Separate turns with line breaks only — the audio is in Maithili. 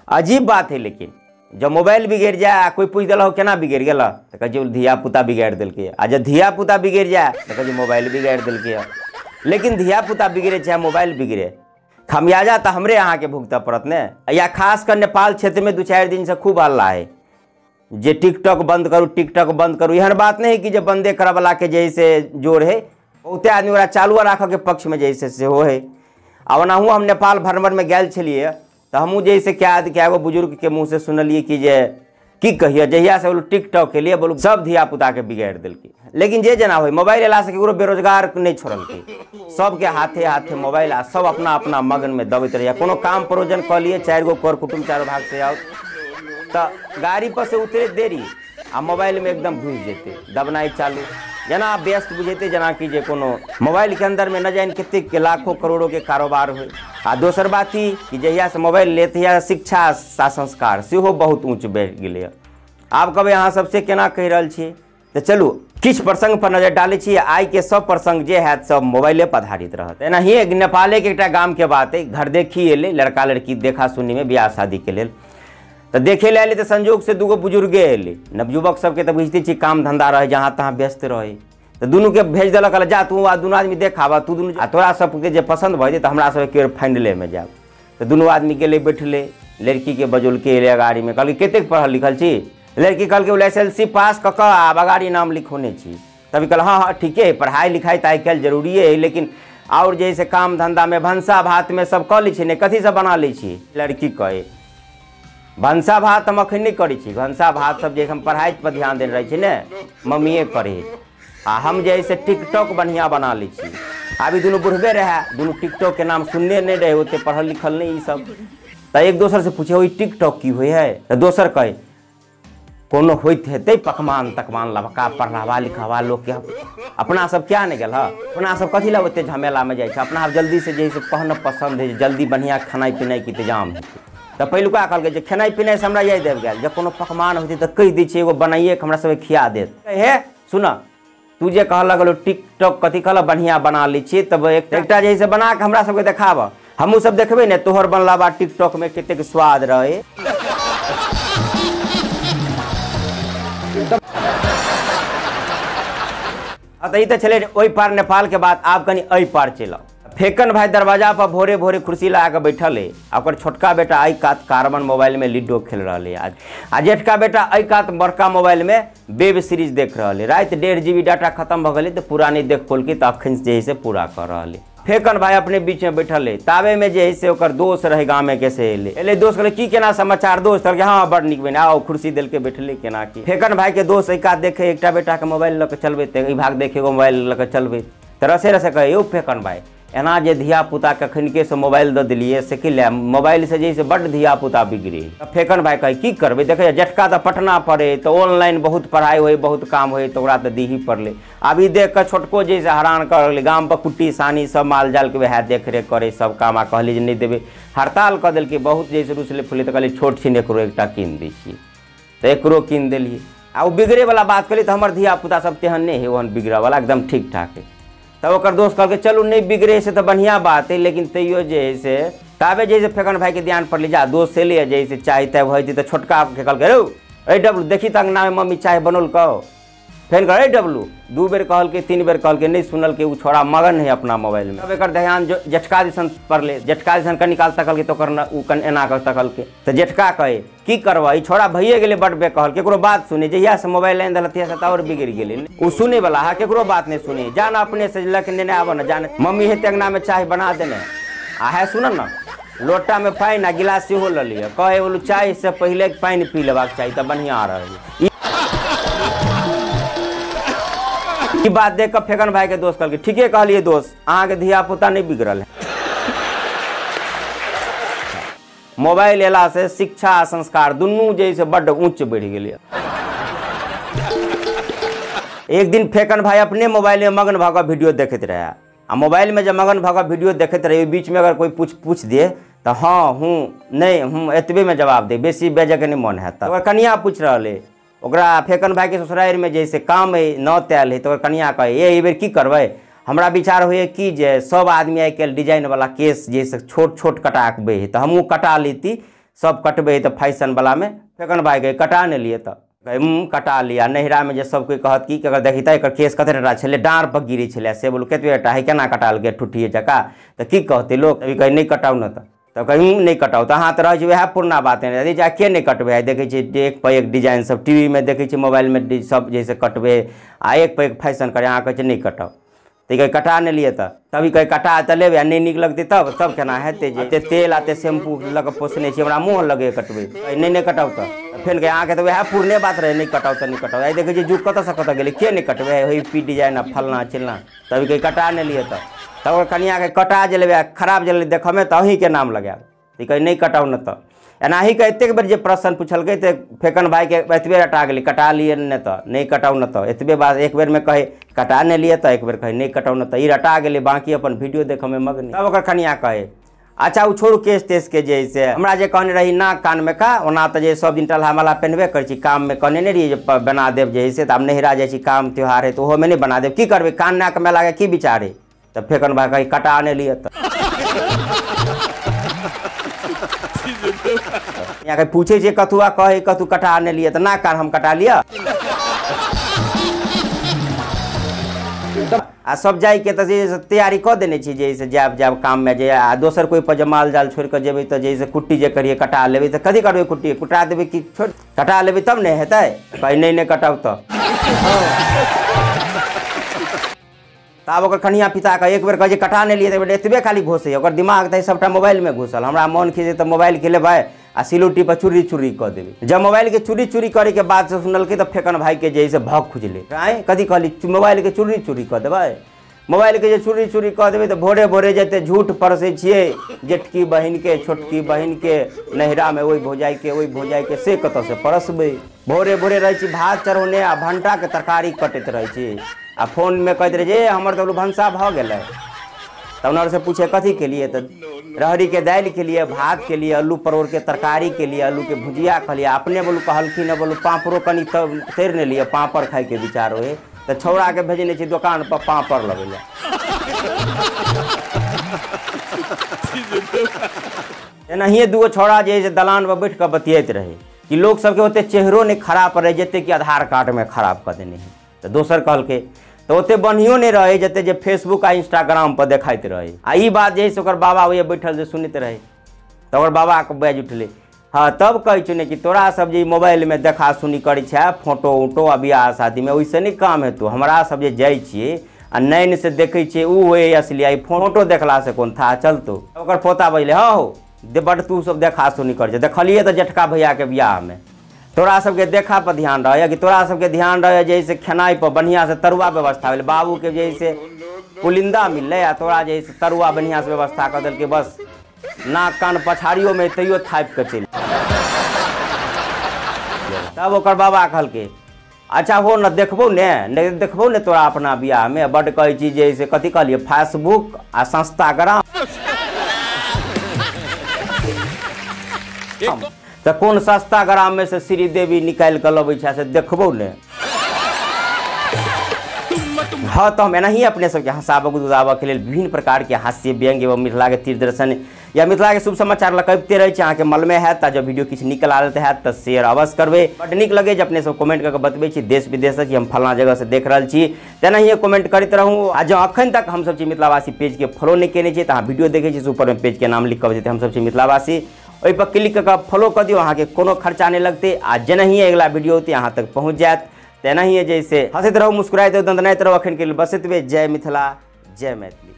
अजीब बात है। लेकिन जब मोबाइल बिगड़ि जाए आ कोई पूछि देलक केना बिगड़ि गेल तऽ कहै छै धिया पुता बिगाड़ि देलकै, आ जब धिया पुता बिगड़ि जाए तऽ कहै छै मोबाइल बिगाड़ि देलकै। लेकिन धिया पुता बिगड़े चाहे मोबाइल बिगड़े, खमियाजा तऽ हमरे अहाँके भुगतऽ पड़त ने। या खास कर नेपाल क्षेत्रमे 2-4 दिनसँ खूब हल्ला है जे टिकटॉक बंद करू, टिकटॉक बंद करू। एहन बात नहीं है कि जे बंदे करऽवलाके जे से जोर है, बहुते आदमी ओकरा चालू राखऽके पक्षमे जे से सेहो है। आ ओनाहु हम नेपाल भ्रमणमे गेल छलियै तऽ हमहूँ जे से कए गो बुजुर्गके मुँहसँ सुनलियै कि जे की कहियै, जहियासँ बोलू टिकटॉक के लिए बोलू सब धिया पुताके बिगाड़ि देलकै। लेकिन जे जेना होइ, मोबाइल अयलासँ ककरो बेरोजगार नहि छोड़लकै, सबके हाथे हाथे मोबाइल आ सब अपना अपना मगनमे दबैत रहैए। कोनो काम परोजन कऽ लिए, 4 गो कर कुटुम्ब चारू भागसँ आउ तऽ गाड़ी पर से उतरे देरी आ मोबाइलमे एकदम घुसि जेतै, दबनाइ चालू, जेना व्यस्त बुझेतै जेनाकि जे कोनो मोबाइलके अन्दरमे न जानि कतेक लाखों करोड़ोके कारोबार होइ। आ दोसर बात ई कि जहियासँ मोबाइल ले तहिया शिक्षा आ संस्कार सेहो बहुत ऊँच बढ़ि गेलैए। आब कहबै अहाँ सबसे केना कहि रहल छियै, तऽ चलू किछु प्रसंग पर नजर डालै छी। आइके सब प्रसंग जे हैत सब मोबाइले पर आधारित रहत। एनाहिए नेपालेके एकटा गामके बात अइ, घर देखी एलै लड़का लड़की देखा सुनीमे बियाह शादीके लेल, तऽ देखे लए एलै तऽ संजोगसँ 2 गो बुजुर्गे एलै। नवयुवक सबके तऽ बुझिते छी काम धन्धा रहै, जहाँ तहाँ व्यस्त रहै, तऽ दुनूके भेज देलक, कहलक जा तू आ दुनू आदमी देखाबऽ, तू दुनू आ तोरा सबके जे पसन्द भऽ जेतै तऽ हमरा सबके फाइनलेमे जायब। तऽ दुनू आदमी गेलै बैठलै, लड़कीके बजौलकै एलै गाड़ीमे, कहलकै कतेक पढ़ल लिखल छी? लड़की कहलकै बोले SLC पास कऽ कऽ आब अगाड़ी नाम लिखौने छी। तभी कहल हाँ हाँ ठीके है, पढ़ाइ लिखाइ तऽ आइ काल्हि जरूरिए है, लेकिन आओर जे है से काम धन्धामे भनसा भातमे सब कऽ लै छी ने, कथी सब बना लै छी? लड़की कहै भनसा भात हम अखन नहि करै छी, भनसा भात सब जे हम पढ़ाइ पर ध्यान देने रहै छी ने, मम्मिए करै, आ हम जे है से टिकटॉक बढ़िआँ बना लै छी। आब ई दुनू बुढ़बे रहए, दुनू टिकटॉकके नाम सुनने नहि रहै, ओतेक पढ़ल लिखल नहि ईसब, तऽ एक दोसरसँ पूछे ओ टिकटॉक की होइ है? तऽ दोसर कहै कोनो होइत हेतै पकवान तकवान लबका पढ़लावा लिखावा लोकके, अपना सब क्या नहि गेल हँ, अपना सब कथी लए ओतेक झमेलामे जाइ छै, अपना जल्दीसँ जे है से पहनब पसन्द है, जल्दी बढ़िआँ खेनाइ पिनाइके इंतजाम हेतै। तऽ पहिलुका कहलकै जे खेनाइ पिनाइसँ हमरा याद आबि गेल, जे कोनो पकवान होइतै तऽ कहि दै छियै एगो बनाइए कऽ हमरा सबके खिया देत। हे सुन, तू जे कहऽ लगल टिकटॉक कथी कहलक बढ़िआँ बना लै छियै, तब एकटा जे है से बना कऽ हमरा सबके देखाबऽ, हमहूँ सब देखबै ने तोहर बनला बाद टिकटॉकमे कतेक स्वाद रहै। तऽ ई तऽ छलै ओहि पार नेपालके बात, आब कनि एहि पार चलि आउ। फेकन भाई दरवाजा पर भोरे भोरे कुर्सी लगा कऽ बैठल है, आ ओकर छोटका बेटा एहि कात कार्बन मोबाइलमे लूडो खेल रहल है, आ जेठका बेटा एहि कात बड़का मोबाइलमे वेब सीरीज देख रहल है। राति 1.5 GB data खत्म भऽ गेलै तऽ पूरा नहि देख पौलकै, तऽ अखन जे है से पूरा कऽ रहल है। फेकन भाई अपने बीचमे बैठल है, ताबेमे जे है से ओकर दोस्त रहै गामेके, से एलै एलै दोस्त, कहलै की केना समाचार दोस्त? कहलकै हाँ बड़ नीक बहिन, आओ कुर्सी देलकै बैठलै केना की। फेकन भाईके दोस्त एहि कात देखे एकटा बेटाके मोबाइल लऽ कऽ चलबैत, एहि भाग देखे एगो मोबाइल लऽ कऽ चलबैत, तऽ रसे रसे कहै यौ फेकन भाई, एना जे धिया पुताके अखनकेसँ मोबाइल दऽ देलियै से की लए, मोबाइलसँ जे से बड्ड धिया पुता बिगड़े। फेकन भाई कहै की करबै, देखै जेठका तऽ पटना पढ़े, तऽ ऑनलाइन बहुत पढ़ाइ होइ, बहुत काम होइ, तऽ ओकरा तऽ दीही पड़लै। आब ई देख कऽ छोटको जे से हरान कऽ लगलै, गामपर कुट्टी सानी सब माल जालके वएह देखरेख करै सब काम, आ कहली जे नहि देबै, हड़ताल कऽ देलकै। बहुत जे से रुसलै फुलै, तऽ कहलियै छोट छिन एकरो एकटा कीन दै छियै, तऽ एकरो कीन देलियै। आ ओ बिगड़ैवला बात कहलियै तऽ हमर धिया पुता सब तेहन नहि हइ ओहन बिगड़ैवला, एकदम ठीक ठाक हइ। तब ओकर दोस्त कहलकै चलू नहि बिगड़े से तऽ बढ़िआँ बात है, लेकिन तैयो जे है से ताबे जे है से फेकन भाईके ध्यान पड़लै, जा दोस्त एलै जे है से चाय ताय भऽ जेतै। तऽ छोटकाके कहलकै रौ ए डब्लू देखी तऽ अङ्गनामे मम्मी चाय बनौलकौ। फेर कहै डब्लू, 2 बेर कहलकै 3 बेर कहलकै, नहि सुनलकै ओ छोड़ा, मगन है अपना मोबाइलमे। तब एकर ध्यान जेठका दिसन पड़लै, जेठका दिसन कनी काल तकलकै तऽ ओकर ओ कनि एना कऽ तकलकै, तऽ जेठका कहै की करबह, ई छोड़ा भइए गेलै बड बेकहल, केकरो बात सुनै, जहियासँ मोबाइल आनि देलक तहियासँ तऽ आओर बिगड़ि गेलै। ओ सुनैवला है, केकरो बात नहि सुनै, जान अपने से लऽ कऽ नेने आबऽ ने, जान मम्मी हेतै अङ्गनामे चाय बना देने, आ है सुन ने लोटामे पानि आ गिलास सेहो लऽ लिअ, कहै बोलू चायसँ पहिले पानि पी लेबाक चाही तऽ बढ़िआँ रहै। ई बात देख कऽ फेकन भाई के दोस्त कहलकै ठीके कहलियै दोस्त, अहाँके धिया पुता नहि बिगड़ल है। मोबाइल एला से शिक्षा आ संस्कार दुनू जे से बड्ड ऊँच बढ़ि गेलै। एक दिन फेकन भाई अपने मोबाइल में मगन भऽ कऽ वीडियो देखैत रहै, आ मोबाइल में जब मगन भऽ कऽ वीडियो देखैत रहै, बीच में अगर कोई पूछ दे तऽ हाँ हूँ नहीं हूँ एतबे में जवाब दे, बेसी बेजके नहीं मन हैत। ओकर कनिया पूछि रहल है, ओकरा फेकन भाईके ससुरारिमे जे से काम है नौत आयल है, तऽ ओकर कनिया कहै ए बेर की करबै, हमरा विचार होइए कि जे सब आदमी आइ काल्हि डिजाइनवला केश जे से छोट छोट कटाकबै है, तऽ हमहूँ कटा लेती सब कटबै तऽ फैशन वलामे। फेकन भाइ कहे कटा नहि लिए तऽ कटा लिया। नैहरामे जे सब कोइ कहत कि अगर देखी तऽ एकर केस कते टाटा छलै, डाँड़ पर गिरै छलै, से बोलू कतबे टा है केना कटालकै ठुठिए जकाँ, तऽ की कहतै लोक। अभी कहै नहि कटाउ ने तऽ कहीं नहि कटाउ, तऽ अहाँ तऽ रहै छी वएह पुरना बात है, जा के नहि कटबै है। देखै छियै एक पर एक डिजाइन सब टी वी मे देखै छियै, मोबाइलमे सब जैसे कटबै आ एक पर एक फैशन करै, अहाँ कहै छियै नहि कटाउ। तऽ कहै कटा नहि लिए तऽ तभी कहै कटा तऽ लेबै आ नहि नीक लगतै तब तब केना हेतै। जे एते तेल आ एते शैम्पू लऽ कऽ पोसने छी हमरा मुँह लगैए कटबै, नहि नहि कटाउ तऽ। फेर कहै अहाँके तऽ वएह पुरने बात रहै, नहि कटाउ तऽ नहि कटाउ। आइ देखै छियै जुग कतऽसँ कतऽ गेलै, के नहि कटबै है पी डिजाइन आ फलना चिलना। तभी कहै कटा नहि लिए तऽ तब ओकर कनिआँके कटा जे लेबै आ खराब जे लेबै देखऽमे तऽ अहीँके नाम लगायब। तऽ कहै नहि कटाउ ने तऽ। एनाही के एतेक बेर जे प्रश्न पुछलकै तऽ फेकन भाइके एतबे रटा गेलै, कटा लिए ने तऽ नहि कटाउ ने तऽ। एतबे बात एक बेरमे कहै कटा नहि लिए तऽ, एक बेर कहै नहि कटाउ ने तऽ, ई रटा गेलै। बाँकी अपन वीडियो देखऽमे मग्न। तब ओकर कनिआँ कहै अच्छा ओ छोड़ू केस तेसके, जे से हमरा जे कहने रही नाक कानमे का, ओना तऽ जे सब दिन टलहा माला पेन्हबे करै छी, काममे कहने नहि रहियै जे बना देब जे से, तऽ आब नैहरा जाइ छी काम त्योहार हइ तऽ ओहोमे नहि बना देब, की करबै कान नाक मेलाके की विचार हइ। तऽ फेकन भाइ कहै कटा नहि लिए तऽ। यहाँ के पूछे छियै कथुआ कहै कथु कटा नहि लिए तऽ नाक कान हम कटा लिअ। आ सब जाइके तऽ जे तैयारी कऽ देने छी जे से जायब जायब काममे जे, आ दोसर कोइ पर जे माल जाल छोड़ि कऽ जेबै तऽ जे से कुट्टी जे करियै कटा लेबै तऽ कथी करबै, कुट्टी कुटा देबै कि छोड़ कटा लेबै तब ने हेतै। कहै नहि नहि कटाउ तऽ। तऽ आब ओकर कनिया पिताके एक बेर कहै छै कटा नहि लिए तऽ एतबे खाली घोसै, ओकर दिमाग तऽ सबटा मोबाइलमे घुसल। हमरा मोन खींचे तऽ मोबाइलके लेबै आ सिलौटी पर चूड़ी चूड़ी कऽ देबै। जब मोबाइलके चूड़ी चूड़ी करैके बात से सुनलकै तऽ फेकन भाइके जे से भक खुजलै, आँय कथी कहली मोबाइलके चूड़ी चूड़ी कऽ देबै, मोबाइलके जे चूड़ी चूड़ी कऽ देबै तऽ भोरे भोरे जेते झूठ परसै छियै जेठकी बहिनके छोटकी बहिनके नैहरामे ओहि भौजाइके ओहि भौजाइके, से कतऽसँ परसबै। भोरे भोरे रहै छी भात चढ़ौने आ भण्टाके तरकारी कटैत रहै छी आ फोनमे कहैत रहै जे हमर तऽ भनसा भऽ गेलै। तब ओनरसँ पूछे कथी के लिए तऽ रहरीके दालि के लिए, भात के लिए, आलू परोड़के तरकारी के लिए, आलूके भुजिया खलिए। अपने बोलू कहलखिन हँ बोलू पापड़ो कनि तैर नहि लिए, पापड़ खाइके विचार होइ तऽ छौड़ाके भेजने छी दोकान पर पापड़ लबै लए। एनाहिए दूगो छौड़ा जे है दलान पर बैठ कऽ बतियाइत रहै कि लोक सबके ओते चेहरो नहि खराब रहै जते कि आधार कार्डमे खराब कऽ देने है। तऽ दोसर कहलकै तऽ ओते बढ़ियो नहि रहै जते जे फेसबुक आ इंस्टाग्राम पर देखाइत रहै। आ ई बात जे है से ओकर बाबा ओहि बैठल जे सुनैत रहै तऽ ओकर बाबाके बाजि उठलै, हाँ तब कहै छौ ने कि तोरा सब जे मोबाइलमे देखा सुनी करै छै फोटो उटो आ बियाह शादीमे, ओहिसँ नहि काम हेतौ। हमरा सब जे जाइ छियै आ नैन से देखै छियै ओ होइ असली, आ फोटो देखलासँ कोन था चलतौ। ओकर पोता बजलै, हाँ हो दे बड तू सब देखा सुनी करै छै, देखलियै तऽ जेठका भैयाके बियाहमे तोरा सबके देखा पर ध्यान रहै कि तोरा सबके ध्यान रहै जे से खेनाइ पर बढ़िआँ से तरुआ व्यवस्था भेलै, बाबूके जे से पुलिन्दा मिललै आ तोरा जे से तरुआ बढ़िआँ से व्यवस्था कऽ देलकै, बस नाक कान पछाड़ियोमे तैयो थापि कऽ चलि। तब ओकर बाबा कहलकै अच्छा हो न देखबौ ने, नहि देखबौ ने तोरा अपना बियाहमे, बड्ड कहै छी जे से कथी कहलियै फेसबुक आ संस्टाग्राम तऽ कोन सस्ता ग्राममे से श्रीदेवी निकालि कऽ लबै छै से देखबौ ने। हाँ तऽ हम एनाहिए अपने सबके हँसाबऽ गुदगुदाबऽके लेल विभिन्न प्रकारके हास्य व्यंग्य एवं मिथिलाके तीर्थ दर्शन या मिथिलाके शुभ समाचार लऽ कऽ अबिते रहै छी। अहाँके मनमे हैत आ जब वीडियो किछु नीक लागल हैत तऽ शेयर अवश्य करबै। बड्ड नीक लगै जे अपने सब कमेंट कऽ के बतबै छी देश विदेशसँ कि हम फलाना जगहसँ देख रहल छी, तेनाहिए कमेंट करैत रहू। आ जँ अखन तक हमसब छी मिथिलावासी पेजके फॉलो नहि केने छी तऽ अहाँ वीडियो देखै छी ऊपरमे पेजके नाम लिख कऽ हमसब छी मिथिलावासी, ओहि पर क्लिक कऽ के फॉलो कऽ दियौ, अहाँके कोनो खर्चा नहि लगतै आ जेनाहिए अगिला वीडियो औतै अहाँ तक पहुँच जायत। तेनाहिए जैसे हँसैत रहू, मुस्कुराइत रहू, दंदनाइत रहू। अखन के लेल बस एतबे। जय मिथिला, जय मैथिली।